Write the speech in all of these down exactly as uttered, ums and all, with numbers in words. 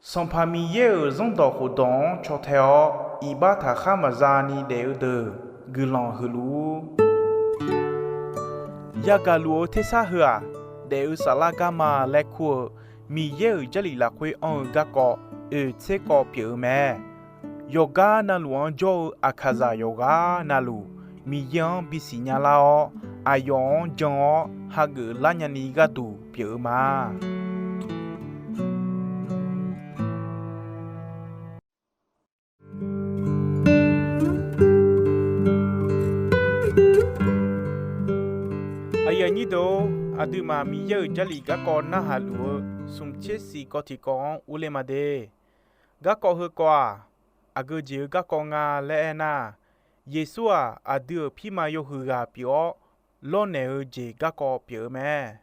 Sanqpaq Miqyaer-euq Zanrdawq khofdawq-anr caw tae-awr, iqbax taqkhar maqza ni daef-eu deuq guiqlanq huiq luf-ur. Yagaq luf-eu tersar heu-aq, daef-eu saflar garma laer kur-eu Miqyaer-euq Jarlif lafkhoer anr-eu garkawv oeq tser kawv pyeuf-eu mae. Yawqgar navluf-anr jawr-eu aqkaqzaq yawqghaq navluf, Miqyaer-anr bisiq nya lar-awr, aqyawf-anr jan-awr hageuf lar nyani gharduq pyeuf-eu ma. Aqyuif aqnyir deuq-or, aqduimaf Miqyaer-euq Jarlif garkawv narhaq luf-eu smq tser siq kawv tiqkawv-anr urler ma de. Garkawv heukawv-aq, aqgeu jeq-eu garkawv nga laer aernar, Yeqsur-aq, aqdui-euq pirma yawhuiq ghaq pyeuf-awr, lawrnaeq-eu jeq garkawv pyeuf-eu mae.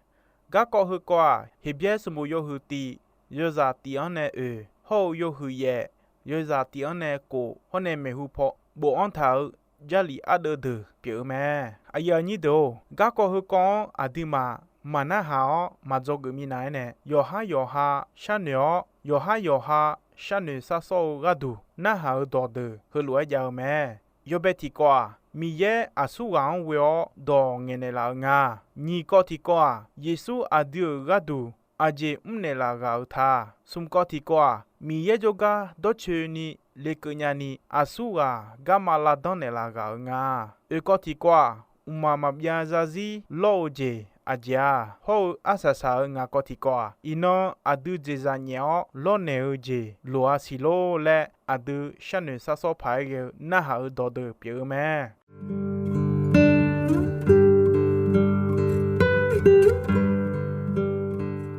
Garkawv heukawv-aq, Heqbyaer sanqbof yawhuiq tif, yawzaq tif-anr nae oeq, hawr-eu yawhuiq yaef, yawzaq tif-anr nae kof hawr nae maeqhu paw bofanr taq-euq Jarlif ardeuv deuq pyeuf-eu mae. Aqyuif aqnyir deuq-or, garkawv heukawv-anr aqduimaf maqnarhaq-awr maqdzawgeuf minav-aer nae, yawqhar yawqha sharnoeq-awr, yawqhar yawqha sharnoeq sharsawr-eu gharduq narhaq-eu dawqdeuq heulof-aer jav-eu mae. Yawbae tiqkawv-aq, Miqyaer aqsurghaq-anr ghoe-awr dawq ngaeqnaeq laf-eu nga. Nyiq kawv tiqkawv-aq, Yeqsur aqdui-euq gharduq aqjeq mrnaeq laf ghaq-eu ta. Smq kawv tiqkawv-aq, Miqyaer jawrgar dawrcoeni lekeuv nyani aqsurghaq garma lavdanr naeqlaf ghaq-eu nga. Oeq kawv tiqkawv-aq, mqmaq maqbyav zarzir lawr-eu jeq aqjeq-aq, hawr-eu arsaq saq-eu ngaq kawv tiqkawv-aq, iqnan aqdui jeqzaq nyaef-awr lawrnaeq-eu jeq loq-a siq lor laer aqdui sharnoeq sharsawr paq-aer ghae-eu narhaq-eu dawqdeuq pyeuf-eu mae.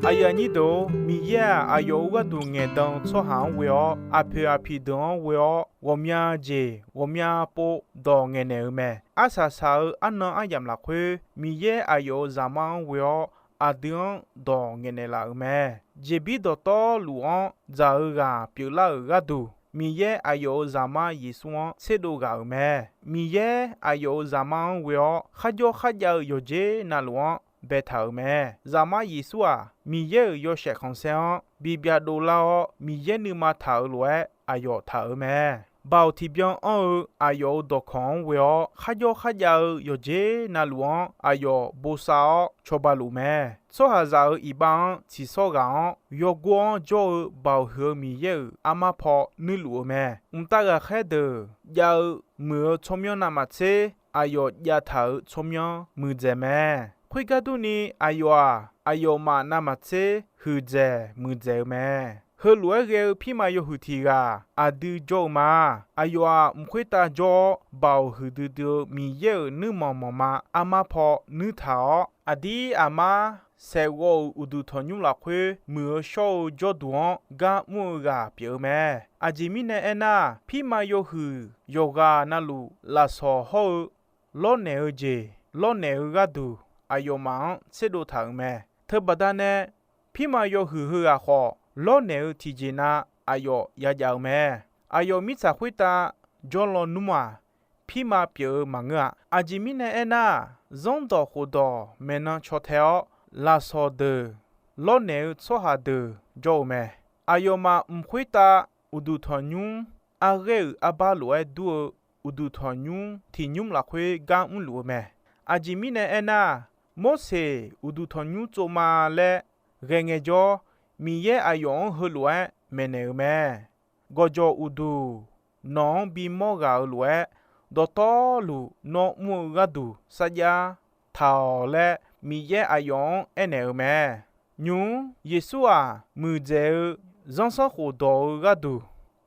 Aqyuif aqnyir deuq-or, Miqyaer-aq, aqyawf-euq gharduq ngaeqdan-eu tsawrhaq-anr ghoe-awr, aqpoeq aqpiq deuq-anr ghoe-awr, ghawqmya jeq ghawqmya pov dawq ngaeqnaeq-eu mae. Arsaq saq-eu arnan aryamq lafkhoer, Miqyaer aqyawf-euq Zaqmar-anr ghoe-awr, aqdui-anr dawq ngaeqnaeq laf-euq mae. Jeqbir dawqtawvluf-anr dzaq-eu ghaq pyeuflar-euq gharduq, Miqyaer aqyawf-euq Zaqmar Yeqsur-anr tserdov ghaq-euq mae. Miqyaer aqyawf-euq Zaqmar-anr ghoe-awr, kharjawr kharjav-eu yawqjeq navluf-anr baetaq-euq mae. Zaqmar Yeqsur-aq, Miqyaer-euq yawshaef khanqsaer-anr bi byavdov lar-awr, Miqyaer nuima taq-euq lof-aer aqyawf taq-euq mae. Baoq tiqbyan anr-eu aqyawf-euq dawqkawq-anr ghoe-awr, kharjawr kharjav-eu yawqjeq navluf-anr aqyawf bosav-awr cawba luf mae. Tsawrhaqzaq-euq iqbax-anr tsiqsawr ghaq-anr, yawgor-anr jawr-eu Baoq huiq-eu Miqyaer-euq armar paw nuirluf-eu mae. Mqtav ghaqkhaer deuq jav-eu muiq-eu tsawrmyanr navmaqtser, aqyawf jav taq-euq tsawrmyanr muiqdzaeq mae. Khoergar durni, aqyawf-aq, aqyawfmaf navmaqtser huiqdzaeq muiqdzaeq-eu mae. Heulof-aer ghae-eu pirma yawhuiq tiq ghaq aqdui jawr-eu ma. Aqyawf-aq, mq khoertav jawr-awr, Baoq huiqdui dui-eu Miqyaer-euq nuirmanq manqma armar paw nuirtaq-awr, aqdir aqmar saeqghawv-euq uqduq tanqnymr lafkhoer muiq-eu shawr-eu jawrduq-anr gar mr-eu ghaq pyeuf-eu mae. Aqjeq mirnae aernar, pirma yawhuiq yawqghaq navluf lafsawq hawr-eu lawrnaeq-eu jeq lawrnaeq-eu gharduq aqyawfmaf-anr tserdov taq-euq mae. Teubaqda nae, pirma yawhuiq heughaq khawf, lawrnaeq-eu tiqjeq nav aqyawf yajav-eu mae. Aqyawf mirtsaq khoertav jawrlawnmr-aq, pirma pyeuf-eu maqngeur-a. Aqjeq mirnae aernar, zanrdawq khofdawq maeqnan caw tae-awr, lafsawq deuq lawrnaeq-eu tsawrhaq deuq jawr-eu mae. Aqyawfmaf mq khoertav uqduq tanqnymr arghaer-euq arbar lof-aer dur-eu uqduq tanqnymr tiqnymr lafkhoer gar mrluf-eu mae. Aqjeq mirnae aernar, Morseq uqduq tanqnymr tsov ma laer ghae ngaejawr, Miqyaer aqyawf-anr heulof-aer maeqnaeq-eu mae. Gawqjawq uqduq nawq-anr bimawr ghaq-euq lof-aer, dawqtawvluf nawr mr-eu gharduq sarjax taq-awq laer, Miqyaer aqyawf-anr aernaeq-eu mae. Nymq-mr Yeqsur-aq, muiqdzaeq-eu zanrsanrkhof dawq-eu gharduq,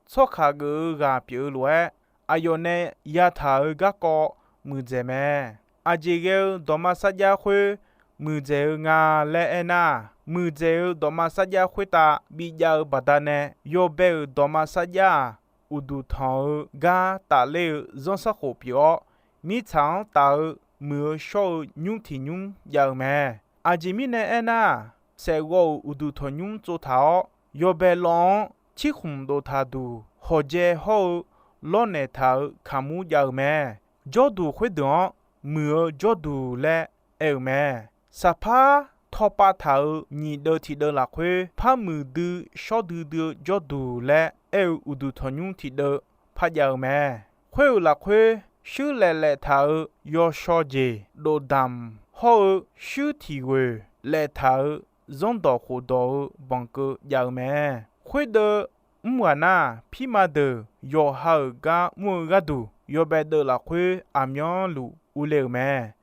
tsawrkaq geuf-eu ghaq pyeuf-eu lof-aer, aqyawf nae yataq-euq garkawv muiqdzaeq mae. Aqjeq ghae-eu dawqma sarjax khoer muiqdzaeq-eu nga laer aernar, muiqdzaeq-eu dawqma sarjax khoertav bijav-eu baqdanae, yawbae-euq dawqma sarjax-aq, uqduq tanq-eu gar tafler-eu zanrsanrkhof pyeuf-awr, mirtsaq-anr taf-eu muiq-eu shawr-eu nymr tiqnymr jav-eu mae. Aqjeq mirnae aernar, saeqghawv-euq uqduq tanqnymr tsovtaq-awr, yawbae lawv-anr cirkhmq doftaq duq hawqjae hawr-eu lawrnaeq taq-euq kaqmur jav-eu mae. Jawrduq khoerdeuq-anr muiq-eu jawrduq laer aer-euq mae. Saqpar tawpav taq-euq nyiq deuv tiq deuv lafkhoer, par muiqdui shawr duidui-eu jawrduq laer aer-eu uqduq tanqnymr tiq deuv par jav-eu mae. Khoer-euq lafkhoer, shuir laef laeftaq-euq yawshawr jeq dovdamq hawr-eu, shuir tiq ghoeq laeftaq-euq zanrdawq khofdawq-eu banqkeuv jav-eu mae. Khoerdeuv mr ghaq nar, pirma deuq yawqha-euq gar mr-eu gharduq, yawbae deuv lafkhoer aqmyanluf urler-euq mae.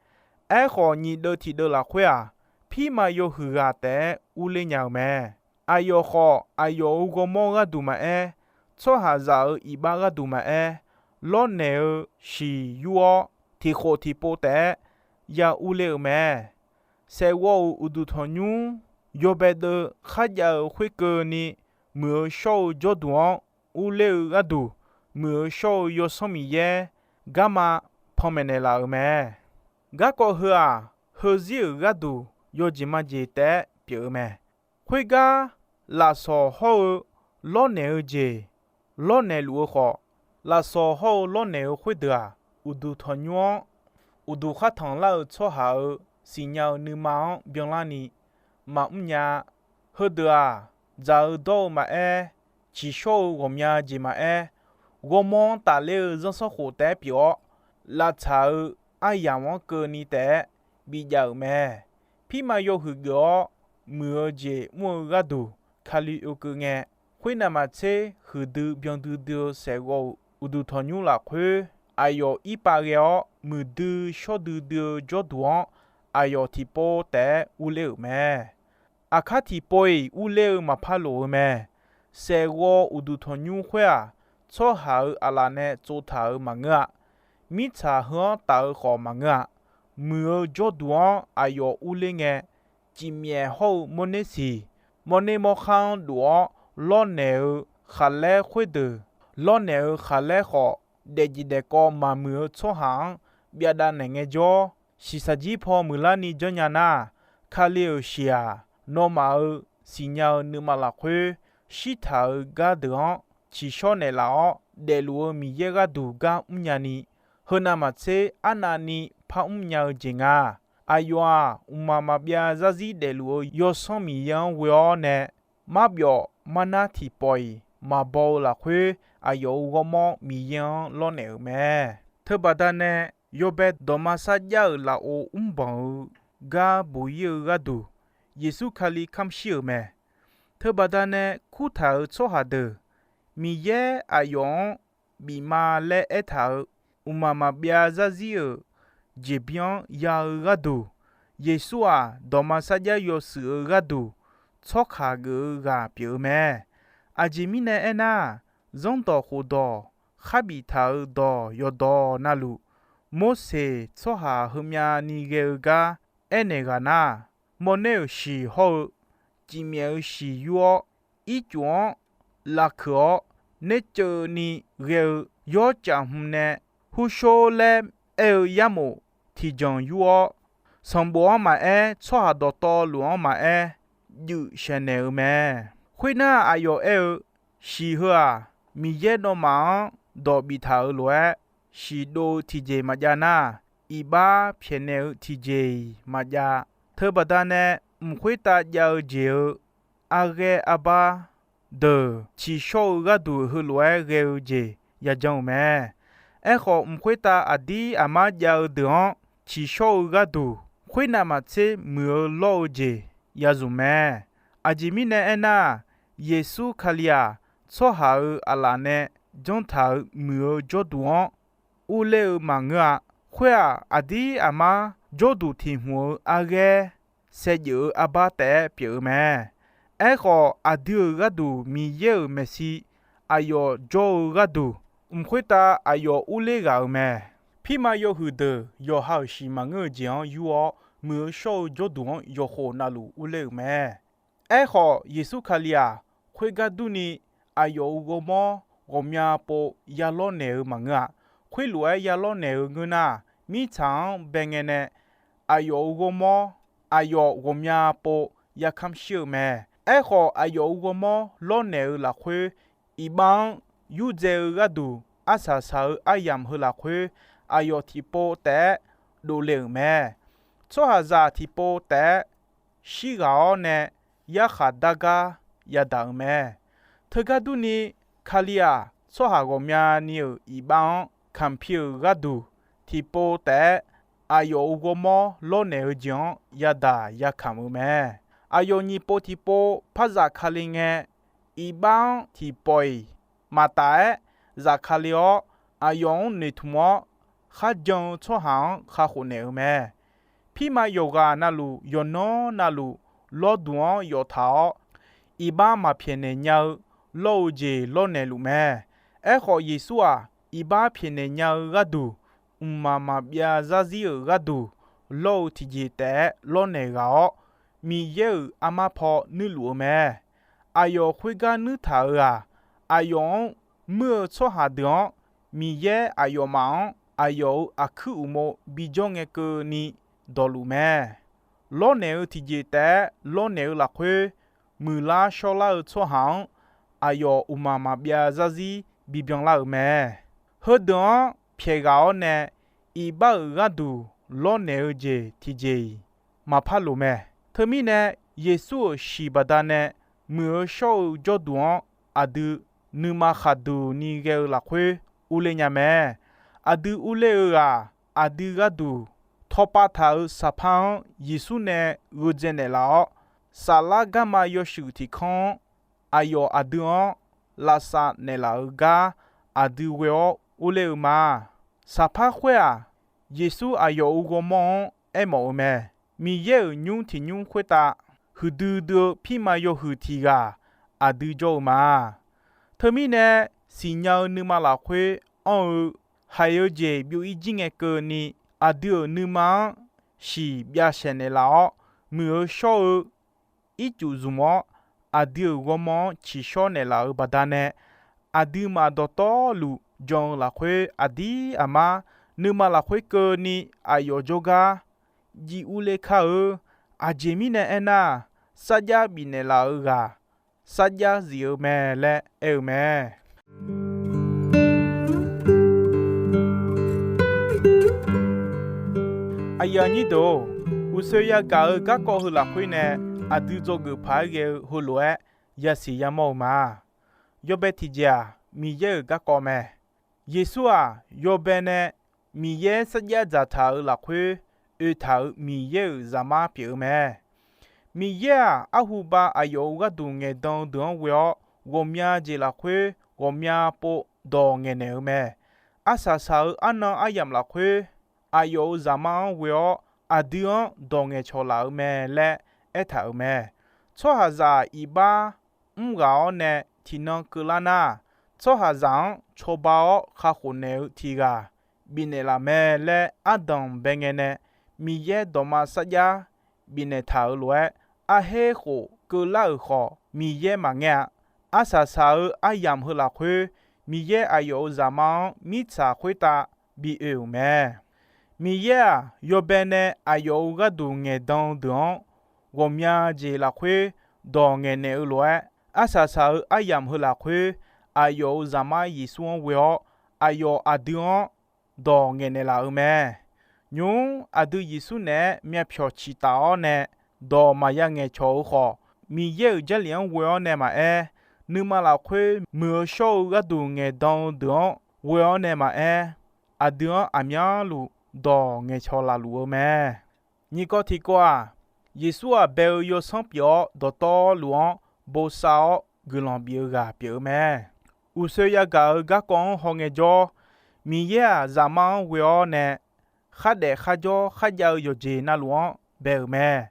Aerkhawf, nyiq deuv tiq deuv lafkhoer-aq, pirma yawhuiq ghaq taef-aer urler nya-euq mae. Aqyawf khawf, aqyawf-euq ghawrmawr gharduq maqaer, tsawrhaqzaq-euq iqbax gharduq maqaer, lawrnaeq-eu shiq yur-awr, tiq khof tiq pov taef-aer ya urler-euq mae. Saeqghawv-euq uqduq tanqnymr yawbae deuv kharjav-euq khoerkeuvni, muiq-eu shawr-eu jawrduq-anr urler-eu gharduq, muiq-eu shawr-eu Yawsanr Miqyaer garma panmaeq naeqlaf-euq mae. Garkawv heu-aq, heuzir-euq gharduq yawjeq majeq taef-aer pyeuf-eu mae. Khoergar, lafsawq hawr-eu lawrnaeq-eu jeq lawrnaeq luf-eu khawf, lafsawq hawr-eu lawrnaeq-eu khoerdeuq-aq, uqduq tanqnymr-anr uqduq khar tanq lar-eu tsawrhaq-euq siqnya-eu nuima-anr byanlarni maqmr nya-a. Heudeuq-aq, dzaq-eu dawr-eu maqaer, tsiqshawr-eu ghawqmya jeq maqaer, ghawrmawr-anr tafler-eu zanrsanrkhof taef-aer pyeuf-awr, lavtsaq-eu aryamq-anr keuvni taef-aer bijav-euq mae. Pirma yawhuiq geuf-awr, muiq-eu jeq mr-eu gharduq Kali oekeuv ngae, khoernav maqtser huiqdui byandui dui-eu saeqghawv-euq uqduq tanqnymr lafkhoer, aqyawf irpav ghae-awr muiqdui shawr duidui-eu jawrduq-anr aqyawf tiqpov taef-aer urler-euq mae. Aqkar tiqpov-iq urler-eu maqpar lof-eu mae. Saeqghawv uqduq tanqnymr khoer-aq, tsawrhaq-euq aqlaf nae tsovtaq-euq maqngeur-a. Mirtsaq heu-anr taf-eu khawf maqngeur-a. Muiq-eu jawrduq-anr aqyawf urler ngae, cifmyaef hawr-eu mawrner siq, mawrner mawrkhar-anr dof-awr lawrnaeq-eu khaqlaer khoerdeuq, lawrnaeq-eu khaqlaer khawf, daefjeq daefkawv maqmuiq-eu tsawrhaq-anr byavdav naeq ngaejawr, shiqshaq jir paw muiqlarni janrnya nar, Kali-euq shiq-aq, nawmaf-euq siqnya-eu nuima lafkhoer shirtaq-euq gardeuq-anr tsiqshawr naeqlaf-awr, daefluf-eu Miqyaer gharduq gar mrnya ni, heunav maqtser arnavni par mrnya-eu jeq nga. Aqyawf-aq, mqmaq maqbyav zarzir daefluf-eu Yawsanr Miqyaer-anr ghoe-awr nae, marbyawf marnar tiqpawf-iq maqbaw-eu lafkhoer, aqyawf-euq ghawrmawr Miqyaer-anr lawrnaeq-euq mae. Teubaqda nae, yawbae dawqma sarjax-euq lafov mrbanq-eu gar buq-ir-eu gharduq, Yeqsur Kali kamr shir-euq mae. Teubaqda nae kurtaq-euq tsawrhaq deuq, Miqyaer aqyawf-anr bif ma laer aertaq-euq mqmaq maqbyav zarzir-euq jeqbir-anr ya-eu gharduq, Yeqsur-aq, dawqma sarjax yawshuif-eu gharduq tsawrkaq geuf-eu ghaq pyeuf-eu mae. Aqjeq mirnae aernar, zanrdawq khofdawq kharbif taq-euq dawq yawqdawq navluf, Morseq tsawrhaq heumyav ni ghae-eu gar aernaeq ghaq nar, mawrner-euq shiq hawr-eu cifmyaef-euq shiq yur-awr, ircuf-anr lafkeuq-awr nerceuvni ghae-eu yawr caf hmq nae hurshor laer aer-eu yarmof tiqjanq yur-awr, sanqbof-anr maqaer, tsawrhaq dawqtawvluf-anr maqaer, juif saeqnaeq-eu mae. Khoernar, aqyawf aer-eu, Shiq heu-aq, Miqyaer nawmaf-anr dawq biftaq-euq lof-aer, shiq dov-eu tiqjeq maqjav nar, iqbax pyaeqnaeq-eu tiqjeq-iq maqjav. Teubaqda nae mq khoertav jav-eu jeq-eu arghaer arbar deuq tsiqshawr-eu gharduq heulof-aer ghae-eu jeq yajan-euq mae. Aerkhawf, mq khoertav aqdir aqmar jav-eu deuq-anr tsiqshawr-eu gharduq, khoernav maqtser muiq-eu lawr-eu jeq yazmq mae. Aqjeq mirnae aernar, Yeqsur Kali-aq, tsawrhaq-euq aqlaf nae janrtaq-euq muiq-eu jawrduq-anr urler-eu maqngeur-a. Khoer-aq, aqdir aqmar jawrduq tiq hmq-eu arghaer saevdzeuf-eu arbar taef-aer pyeuf-eu mae. Aerkhawf, aqdui-euq gharduq Miqyaer-euq maeqshi aqyawf jawr-eu gharduq, mq khoertav aqyawf urler ghaq-euq mae. Pirma yawhuiq deuq yawqha-euq shiq maqngeur-eu jeq-anr yur-awr, muiq-eu shawr-eu jawrduq-anr yawqkhof navluf urler-euq mae. Aerkhawf, Yeqsur Kali-aq, khoergar durni, aqyawf-euq ghawrmawr ghawqmya pov ya lawrnaeq-eu maqngeur-a. Khoerlof-aer ya lawrnaeq-eu ngeur nar, mirtsaq-anr bae ngae nae aqyawf-euq ghawrmawr aqyawf ghawqmya pov ya kamr shir-eu mae. Aerkhawf, aqyawf-euq ghawrmawr lawrnaeq-eu lafkhoer, iqbax-anr yurdzae-eu gharduq arsaq saq-eu aryamq heu lafkhoer, aqyawf tiqpov taef-aer dovle-euq mae. Tsawrhaqzaq tiqpov taef-aer shirghaq-awr nae yarkhaq dar gar yadaq-euq mae. Teugar durni, Kali-aq, tsawrhaq ghawqmyani-euq iqbax-anr kamq pi-euq gharduq, tiqpov taef-aer aqyawf-euq ghawrmawr lawrnaeq-eu jeq-anr yadaq yakamq-eu mae. Aqyawf nyiq pov tiqpov par zafkale ngae, iqbax-anr tiqpawf-iq maqtaf-aer zafkale-awr, aqyawf-anr noeqtmq-awr, kharjan-eu tsawrhaq-anr kakhof naeq-euq mae. Pirma yawqghaq navluf, yawqnan navluf, lawrduq-anr yawf taq-awr, iqbax maqpyaeqnaeq nya-eu lawr-eu jeq lawrnaeq luf mae. Aerkhawf, Yeqsur-aq, iqbax pyaeqnaeq nya-eu gharduq, mqmaq maqbyav zarzir-euq gharduq lawr-eu tiqjeq taef-aer lawrnaeq ghaq-awr, Miqyaer-euq armar paw nuirluf-eu mae. Aqyawf khoergar nuirtaq-euq-aq, aqyawf-anr muir-eu tsawrhaq deuq-anr, Miqyaer aqyawfmaf-anr aqyawf-euq aqkuir uqmov bijawr ngae keuvni dawqluf mae. Lawrnaeq-eu tiqjeq taef-aer lawrnaeq-eu lafkhoer, muiqlar shawrlar-eu tsawrhaq-anr aqyawf mqmaq maqbyav zarzir bibyan lar-euq mae. Heudeuq-anr pyaeq ghaq-awr nae iqbax-euq gharduq lawrnaeq-eu jeq tiqjeq-iq maqpar loq mae. Teumirnae, Yeqsur-euq shiq baqdanae muiq-eu shawr-eu jawrduq-anr aqdui nuima khaqduq ni ghae-eu lafkhoer urler nya mae. Aqdui urler-eu ghaq, aqdui gharduq tawqpav taq-euq saqpar-anr Yeqsur nae gheudzae naeqlaf-awr, saflar garma yawshuif tiq kanr-anr aqyawf aqdui-anr lavsav naeqlaf-eu gar aqdui ghoe-awr urler-eu ma. Saqpar khoer-aq, Yeqsur aqyawf-euq ghawrmawr-anr aermawf-eu mae. Miqyaer-euq nymr tiq nymr khoertav huiqdui dui-eu pirma yawhuiq tiq ghaq aqdui jawr-eu ma. Teumirnae, siqnya-eu nuima lafkhoer anr-eu haiq-eu jeq byov-ir jir ngae keuvni, aqdui-euq nuima-anr shiq byav shaeq naeqlaf-awr, muiq-eu shawr-eu ircuf zmq-awr, aqdui-euq ghawrmawr-anr ciqshawr naeqlaf-euq baqdanae, aqduimaf dawqtawvluf jan-eu lafkhoer aqdir aqmar nuima lafkhoer keuvni aqyawf jawrgar jiv urler kar-eu. Aqjeq mirnae aernar, sarjax bifnaeq laf-eu ghaq sarjax zif-eu mae laer aer-eu mae. Aqyuif aqnyir deuq-or, uqsoeq yagaq-eu garkawv heu lafkhoer nae aqdui dzawgeuf paq-aer ghae-eu heulof-aer yasiq yamawr-eu ma. Yawbae tiqjeq-aq, Miqyaer-euq garkawv mae. Yeqsur-aq, yawbae nae Miqyaer sarjax dzaqtaq-euq lafkhoer oetaq-euq Miqyaer-euq Zaqmar pyeuf-eu mae. Miqyaer-aq, arhubav aqyawf-euq gharduq ngaeqdan-eu deuq-anr ghoe-awr, ghawqmya jeq lafkhoer ghawqmya pov dawq ngaeqnaeq-eu mae. Arsaq saq-euq arnan aryamq lafkhoer, aqyawf-euq Zaqmar-anr ghoe-awr aqdui-anr dawq ngaeqcawq laf-eu mae laer aertaq-euq mae. Tsawrhaqzaq iqbax mr ghaq-awr nae tiqnan keuvlar nar, tsawrhaqzaq-anr cawba-awr kakhof naeq-eu tiq ghaq bifnaeq laf mae laer ardanq bae ngae nae, Miqyaer dawqma sarjax bifnaeq taq-euq lof-aer, arher khof keuvlar-euq khawf Miqyaer maqngaer-a. Arsaq saq-eu aryamq heu lafkhoer, Miqyaer aqyawf-euq Zaqmar-anr mirtsaq khoertav bi oe-euq mae. Miqyaer-aq, yawbae nae aqyawf-euq gharduq ngaeqdan-eu deuq-anr ghawqmya jeq lafkhoer dawq ngaeqnaeq-eu lof-aer, arsaq saq-eu aryamq heu lafkhoer aqyawf-euq Zaqmar Yeqsur-anr ghoe-awr, aqyawf aqdui-anr dawq ngaeqnaeq laf-euq mae. Nymq-mr aqdui Yeqsur naeq-aer myavpyawq ciqtaf-awr nae dawq maqya ngaeqcawq-eu khawf, Miqyaer-euq Jarlif-anr ghoe-awr nae maqaer, nuima lafkhoer muiq-eu shawr-eu gharduq ngaeqdan-eu deuq-anr ghoe-awr nae maqaer, aqdui-anr aqmyanluf dawq ngaeqcawq laf luf-eu mae. Nyiq kawv tiqkawv-aq, Yeqsur-aq, bae-eu yawsanr pyeuf-awr dawqtawvluf-anr bosav-awr guiqlanq bif-eu ghaq pyeuf-eu mae. Uqsoeq yagaq-euq garkawv-anr hawngae jawr, Miqyaer-aq, Zaqmar-anr ghoe-awr nae khardaef kharjawr kharjav-eu yawqjeq navluf-anr bae-euq mae.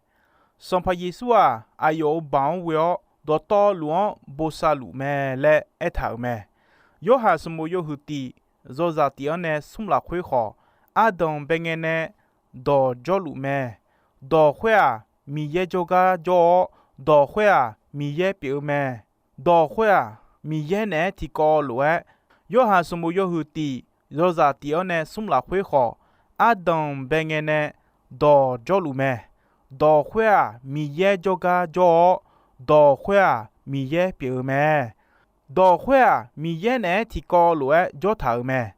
Sanqpaq Yeqsur-aq, aqyawf-euq baoq-anr ghoe-awr dawqtawvluf-anr bosav luf mae laer aertaq-euq mae. Yorhaq sanqbof yawhuiq tif, yawzaq tif-anr nae smr lafkhoer khawf, ardanq bae ngae nae dawq jawrluf mae. Dawq khoer-aq, Miqyaer jawrgar jawr-awr, dawq khoer-aq, Miqyaer pyeuf-eu mae. Dawq khoer-aq, Miqyaer naeq-aer tiqkawv lof-aer, Yorhaq sanqbof yawhuiq tif, yawzaq tif-anr nae smr lafkhoer khawf, ardanq bae ngae nae dawq jawrluf mae. Dawq khoer-aq, Miqyaer jawrgar jawr-awr, dawq khoer-aq, Miqyaer pyeuf-eu mae. Dawq khoer-aq, Miqyaer naeq-aer tiqkawv lof-aer jawr taq-euq mae.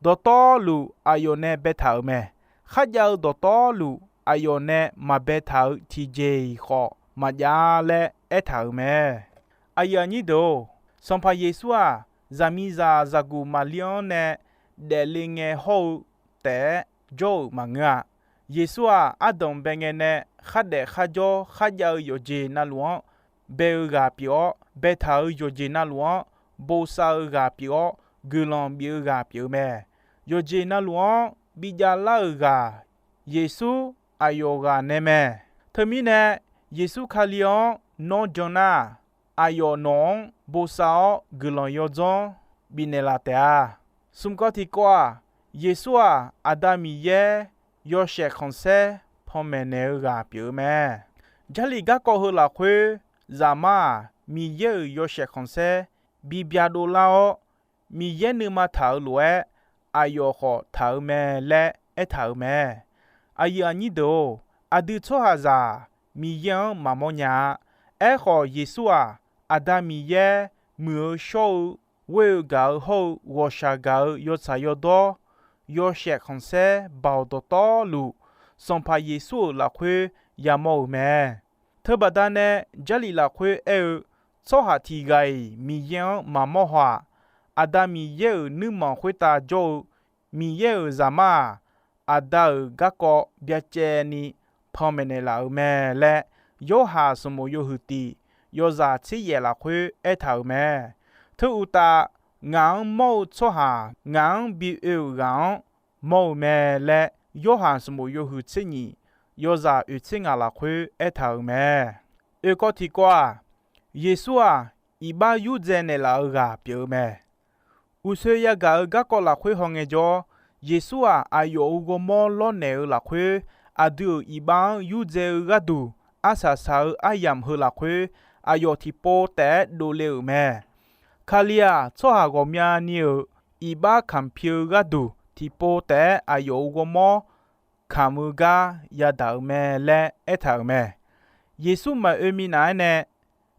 Dawqtawvluf aqyawf nae baetaq-euq mae. Kharjav-eu dawqtawvluf aqyawf nae maqbaetaq-eu tiqjeq-iq khawf maqjav-a laer aertaq-euq mae. Aqyuif aqnyir deuq-or, Sanqpaq Yeqsur-aq, zaqmiqzaq zaqguq maqlir-anr nae daefle ngae hawr-eu taef-aer jawr-euq maqngeur-a. Yeqsur-aq, ardanqbae ngae nae khardaef kharjawr kharjav-eu yawqjeq navluf-anr bae-eu ghaq pyeuf-awr, baetaq-euq yawqjeq navluf-anr bosav-eu ghaq pyeuf-awr, guiqlanq bif-eu ghaq pyeuf-eu mae. Yawqjeq navluf-anr bijav lar-euq ghaq Yeqsur aqyawf ghaq nae mae. Teumirnae, Yeqsur Kali-anr nawr jan nar, aqyawf nawq-anr bosav-awr guiqlanq yawdzanr bifnaeq laf taef-a. Smq kawv tiqkawv-aq, Yeqsur-aq, Aqda Miqyaer yawshaef khanqsaer panmaeq naeq-eu ghaq pyeuf-eu mae. Jarlif garkawv heu lafkhoer, Zaqmar-aq, Miqyaer-euq yawshaef khanqsaer bi byadov lar-awr, Miqyaer nuima taq-euq lof-aer aqyawf khawf taq-eu mae laer aertaq-euq mae. Aqyuif aqnyir deuq-or, aqdui tsawrhaqzaq-aq, Miqyaer-anr maqmawr nya-a. Aerkhawf, Yeqsur-aq, Aqda Miqyaer muiq-eu shawr-eu ghoer-eu gaq-eu hawr-eu ghawqshaq gaq-eu yawtsaq yawdawr, yawshaef khanqsaer baoq dawqtawvluf, Sanqpaq Yeqsur-euq lafkhoer yamawr-euq mae. Teubaqda nae Jarlif lafkhoer aer-eu, tsawrhaq tiq ghaq-iq Miqyaer-anr maqmawr haw-aq, Aqda Miqyaer-euq nuirmanq khoertav jawr-eu Miqyaer-euq Zaqmar-aq, Aqda-euq garkawv byacaevni panmaeq naeq laf-euq mae laer, Yorhaq sanqbof yawhuiq tiq yawzaq tser yaef lafkhoer aertaq-euq mae. Teu uqtaf, ngaq-anr mawr-eu tsawrhaq ngaq-anr bi oe-euq ghaq-anr mawr-eu mae laer, Yorhaq sanqbof yawhuiq tser nyiq yawzaq oeq tser ngaq lafkhoer aertaq-euq mae. Oekawv tiqkawv-aq, Yeqsur-aq, iqbax yurdzae naeqlaf-eu ghaq pyeuf-eu mae. Uqsoe yagaq-eu garkawv lafkhoer hawngae jawr, Yeqsur-aq, aqyawf-euq ghawrmawr lawrnaeq-eu lafkhoer, aqdui-euq iqbax-anr yurdzae-eu gharduq arsaq saq-eu aryamq heu lafkhoer, aqyawf tiqpov taef-aer dovle-euq mae. Kali-aq, tsawrhaq ghawqmyani-euq iqbax kamq pi-eu gharduq tiqpov taef-aer aqyawf-euq ghawrmawr kamq-eu gar yadaq-euq mae laer aertaq-euq mae. Yeqsur maqoe minav-aer nae,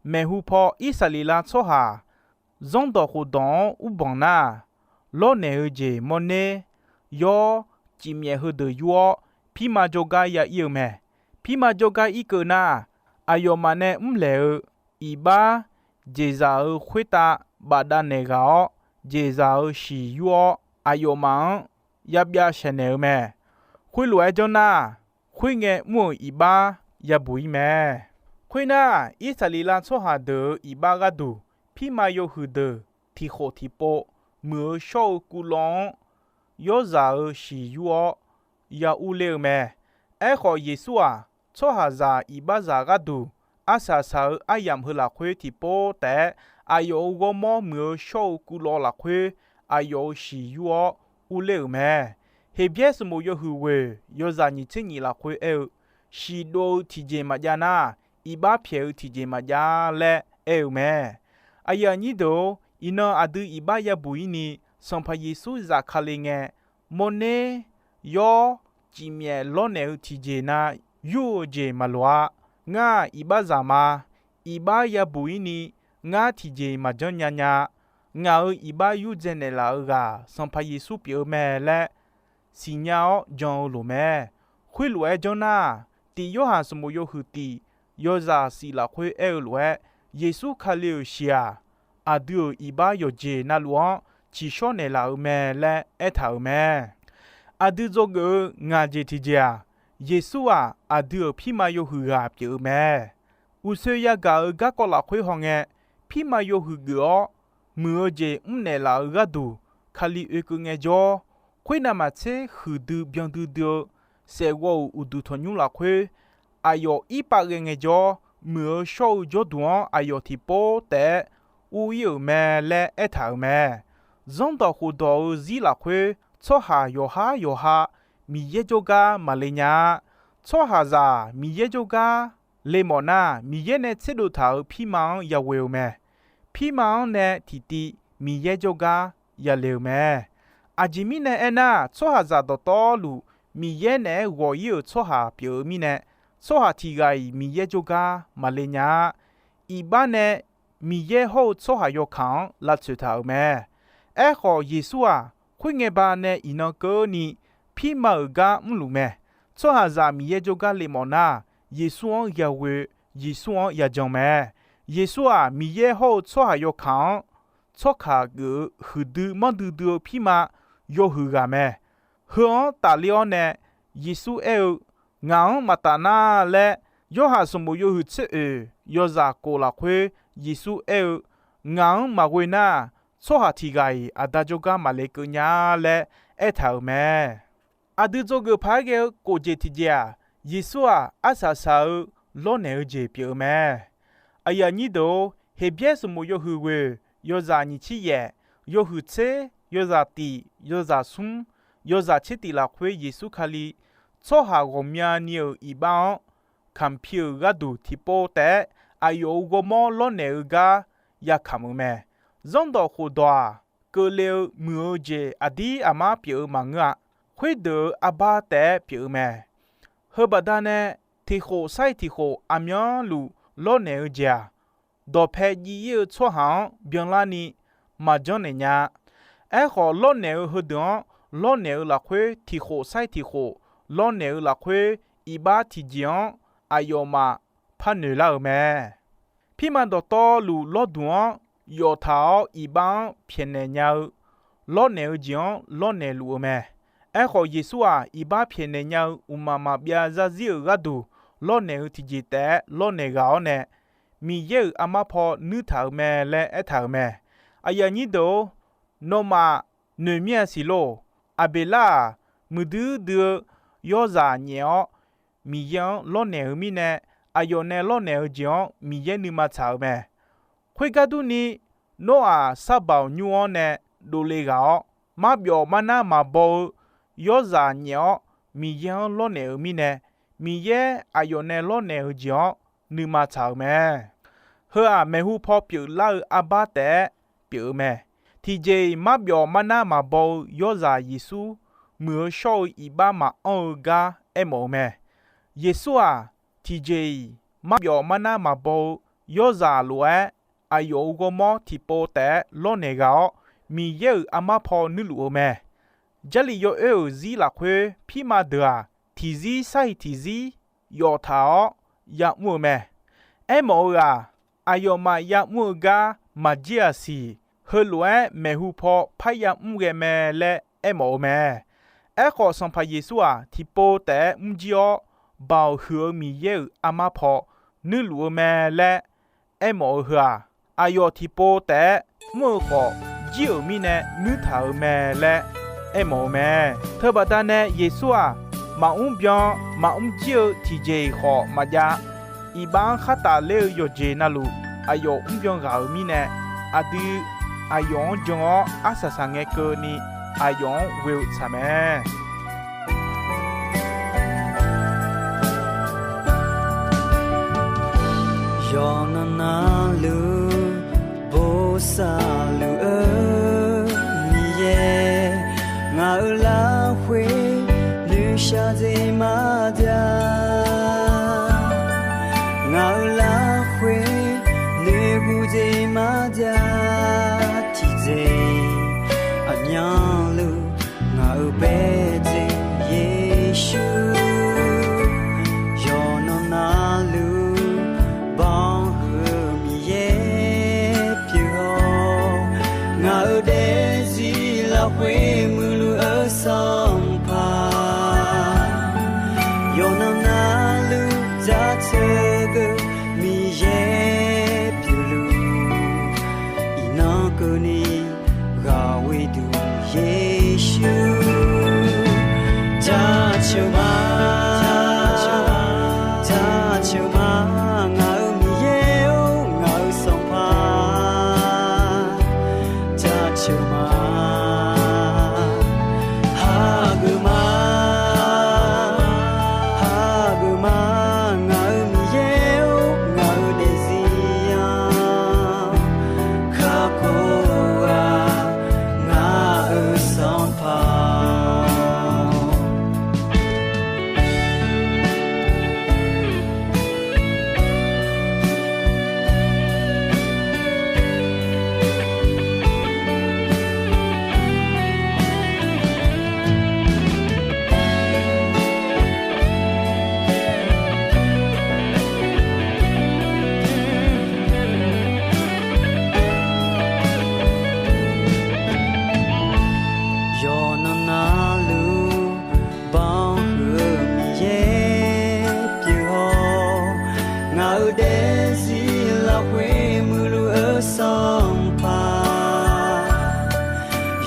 maeqhu paw Irsaqleqlav tsawrhaq zanrdawq khofdawq-anr urbanq nar, lawrnaeq-eu jeq mawrner, yawr, cifmyaef heudeuq yur-awr, pirma jawrgar ya ir-eu mae. Pirma jawrgar irkeuv nar, aqyawfmaf nae mrlaeq-eu iqbax jeqzaq-euq khoertav bafdav naeq ghaq-awr, jeqzaq-euq shiq yur-awr, aqyawfmaf-anr yabyav shaqnaeq-eu mae. Khoerlof-aer janr nar, khoerngae mr-euq iqbax yabuq ir mae. Khoernar, Irsaqleqlav tsawrhaq deuq-euq iqbax gharduq, pirma yawhuiq deuq tiqkhof tiqpov muiq-eu shawr-eu kuvlawv-anr yawrzaq-euq shiq yur-awr ya urler-eu mae. Aerkhawf, Yeqsur-aq, tsawrhaqzaq iqbaxzaq gharduq arsaq saq-eu aryamq heu lafkhoer tiqpov taef-aer, aqyawf-euq ghawrmawr muiq-eu shawr-eu kuvlawv lafkhoer aqyawf-euq shiq yur-awr urler-euq mae. Heqbyaer sanqbof yawhuiq ghoeq yawzaq nyiq tser nyiq lafkhoer aer-eu, shiq dov-eu tiqjeq maqjav nar, iqbax pyaeq-eu tiqjeq maqjav laer aer-eu mae. Aqyuif aqnyir deuq-or, iqnan aqdui iqbax yabuq ir ni, Sanqpaq Yeqsur zafkale ngae, mawrner, yawr, cifmyaef lawrnaeq-eu tiqjeq na yur-eu jeq maqloq-a. Ngar-aq, iqbaxzaq ma. Iqbax yabuq ir ni, ngar tiqjeq maqjanr nya nya-a. Ngaq-euq iqbax yurdzae naeqlaf-eu ghaq Sanqpaq Yeqsur pyeuf-eu mae laer siqnya-awr jan-eu loq mae. Khoerlof-aer janr nar, tiq Yorhaq sanqbof yawhuiq tiq yawzaq siq lafkhoer aer-eu lof-aer, Yeqsur Kali-euq shiq-aq, aqdui-euq iqbax yawqjeq navluf-anr tsiqshawr naeqlaf-euq mae laer aertaq-euq mae. Aqdui dzawgeuf-eu ngaq jeq tiqjeq-aq, Yeqsur-aq, aqdui-euq pirma yawhuiq ghaq pyeuf-eu mae. Uqsoe yagaq-euq garkawv lafkhoer hawngae, pirma yawhuiq geuf-awr muiq-eu jeq mrnaeq laf-eu gharduq, Kali oekeuv ngaejawr, khoernav maqtser huiqdui byan duidui-eu saefghawv-euq uqduq tanqnymr lafkhoer, aqyawf irpav ghae ngaejawr, muiq-eu shawr-eu jawrduq-anr aqyawf tiqpov taef-aer ur ir-euq mae laer aertaq-euq mae. Zanrdawq khofdawq-eu zir lafkhoer, tsawrhaq yawqhar yawqha Miqyaer jawrgar maqle nya-a. Tsawrhaqzaq Miqyaer jawrgar le mawf nar, Miqyaer nae tserdov taq-euq pirma-anr yaghoe-eu mae. Pirma-anr nae tiqtiv Miqyaer jawrgar yale-euq mae. Aqjeq mirnae aernar, tsawrhaqzaq dawqtawvluf Miqyaer naeq-aer ghawq ir-euq tsawrhaq pyeuf-eu mirnae, tsawrhaq tiq ghaq-iq Miqyaer jawrgar maqle nya-a. Iqbax nae Miqyaer hawr-eu tsawrhaq yawkaq-anr lavtsoeq taq-euq mae. Aerkhawf, Yeqsur-aq, khoerngae ba nae iqnan keuvni pirma-euq gar mrluf mae. Tsawrhaqzaq Miqyaer jawrgar lef mawf nar, Yeqsur-anr yaghoe, Yeqsur-anr yajan mae. Yeqsur-aq, Miqyaer hawr-eu tsawrhaq yawkaq-anr tsawrkaq geuf-eu huiqdui manrdui dui-eu pirma yawhuiq ghaq mae. Heu-anr tafler-awr nae Yeqsur aer-eu, Ngaq-anr maqtaf nar laer, Yorhaq sanqbof yawhuiq tser oeq yawzaq kof lafkhoer Yeqsur aer-eu, Ngaq-anr maqghoe nar, tsawrhaq tiq ghaq-iq Aqda jawrgar maqle keuv nya laer aertaq-euq mae. Aqdui dzawgeuf paq-aer ghae-eu kof jeq tiqjeq-aq, Yeqsur-aq, arsaq saq-eu lawrnaeq-eu jeq pyeuf-eu mae. Aqyuif aqnyir deuq-or, Heqbyaer sanqbof yawhuiq ghoeq yawzaq nyiq tser yaef, yawhuiq tser, yawzaq tiq, yawzaq smr, yawzaq tser tiq lafkhoer Yeqsur Kali tsawrhaq ghawqmyani-euq iqbax-anr kamq pi-euq gharduq tiqpov taef-aer aqyawf-euq ghawrmawr lawrnaeq-eu gar yakamq-euq mae. Zanrdawq khofdawq-aq, keuvle-eu muiq-eu jeq aqdir aqmar pyeuf-eu maqngeur-a. Khoerdeuq-euq arbar taef-aer pyeuf-eu mae. Heu baqdanae tiqkhof sar-iq tiqkhof aqmyanluf lawrnaeq-eu jeq-aq, dawqpae jiv ir-eu tsawrhaq-anr byanlarni maqjanr naeq nya-a. Aerkhawf, lawrnaeq-eu heudeuq-anr lawrnaeq-eu lafkhoer tiqkhof sar-iq tiqkhof lawrnaeq-eu lafkhoer, iqbax tiqjeq-anr aqyawfmaf parnoeq lar-euq mae. Pirma dawqtawvluf lawrduq-anr yawf taq-awr iqbax-anr pyaeqnaeq nya-eu lawrnaeq-eu jeq-anr lawrnaeq luf-eu mae. Aerkhawf, Yeqsur-aq, iqbax pyaeqnaeq nya-eu mqmaq maqbyav zarzir-euq gharduq lawrnaeq-eu tiqjeq taef-aer lawrnaeq ghaq-awr nae, Miqyaer-euq armar paw nuirtaq-euq mae laer aertaq-euq mae. Aqyuif aqnyir deuq-or, nawmaf noeqmir-a siq lor. Aqbeqlar-aq, muiqdui dui-eu yawrzaq nyaef-awr Miqyaer-anr lawrnaeq-eu mirnae, aqyawf nae lawrnaeq-eu jeq-anr Miqyaer nuima tsaq-euq mae. Khoergar durni, Noraq sar baoq nymr-anr nae dovle ghaq-awr, marbyawf marnar maqbaw-eu yawrzaq nyaef-awr Miqyaer-anr lawrnaeq-eu mirnae, Miqyaer aqyawf nae lawrnaeq-eu jeq-anr nuima tsaq-euq mae. Heu-aq, maeqhu paw pyeuflar-eu arbar taef-aer pyeuf-eu mae. Tiqjeq-iq marbyawf marnar maqbaw-eu yawrzaq Yeqsur muiq-eu shawr-eu iqbax maqanr-eu gar aermawf-eu mae. Yeqsur-aq, tiqjeq-iq marbyawf marnar maqbaw-eu yawrzaq lof-aer, aqyawf-euq ghawrmawr tiqpov taef-aer lawrnaeq ghaq-awr, Miqyaer-euq armar paw nuirluf-eu mae. Jarlif yawoer-euq zir lafkhoer pirma deuq-aq, tiqzir sar-iq tiqzir yawf taq-awr ya'mr-eu mae. Aermawf-eu-aq, aqyawfmaf ya'mr-eu gar maqjir-aq siq. Heulof-aer maeqhu paw parya mr ghae mae laer aermawf-eu mae. Aerkhawf, Sanqpaq Yeqsur-aq, tiqpov taef-aer mrjir-awr, Baoq huiq-eu Miqyaer-euq armar paw nuirluf-eu mae laer aermawf-eu heu-aq, aqyawf tiqpov taef-aer mr-eu khawf, jir-euq mirnae nuirtaq-euq mae laer aermawf-eu mae. Teubaqda nae Yeqsur-aq, maqmr byan maqmr jir-eu tiqjeq-iq khawf maqjav. Iqbax-anr khartaf ler-eu yawqjeq navluf, aqyawf mrbyan ghaq-euq mirnae, aqdui aqyawf-anr jan-awr arsaq saq ngae keuvni, aqyawf-anr ghoe-eu tsaq mae. Yawqnan navluf bosav luf-eu Miqyaer, ngaq-euq lafkhoer nuishar dzer marja, ngaq-euq lafkhoer noeqguv dzer marja, tiqjeq aqmyanluf ngaq-euq baedzer Yeqsur, yawqnan navluf banhuiq-eu Miqyaer pyeuf-awr, ngaq-euq daefzir lafkhoer muiqluf-eu Sanqpaq, yawqnan navluf jaceuq geuq Miqyaer pyeufluf, iqnan keuvni ghaq ghoe duq Yeqsur, jaceuq ma, jaceuq ma, ngaq-euq Miqyaer-or, ngaq-euq Sanqpaq, jaceuq ma, hageuf ma, hageuf ma, ngaq-euq Miqyaer-or, ngaq-euq daefzir-anr kakhof-eu ghaq, ngaq-euq Sanqpaq.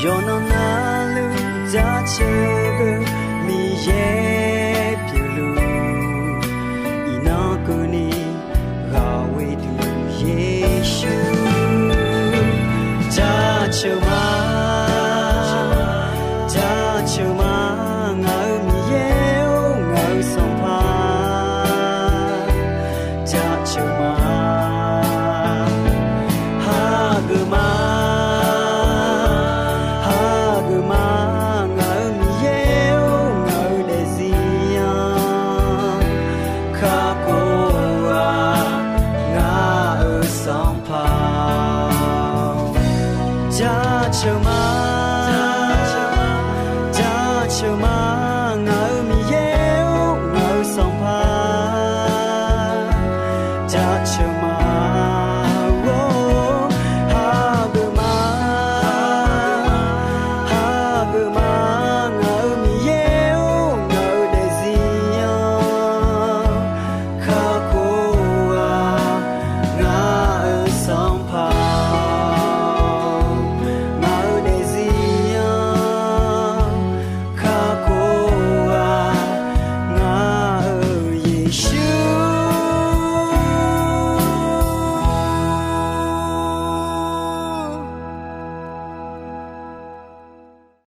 Yawqnan navluf jaceuq-eu Miqyaer pyeufluf, iqnan keuvni ghaqghoe duq Yeqsur. Jaceuq ma, jaceuq ma, ngaq-euq Miqyaer-or, ngaq-euq Sanqpaq. Jaceuq ma, hageuf ma, hageuf ma, ngaq-euq Miqyaer-or, ngaq-euq daefzir-anr kakhof-eu-aq, ngaq-euq Sanqpaq-or. Jaceuq ma,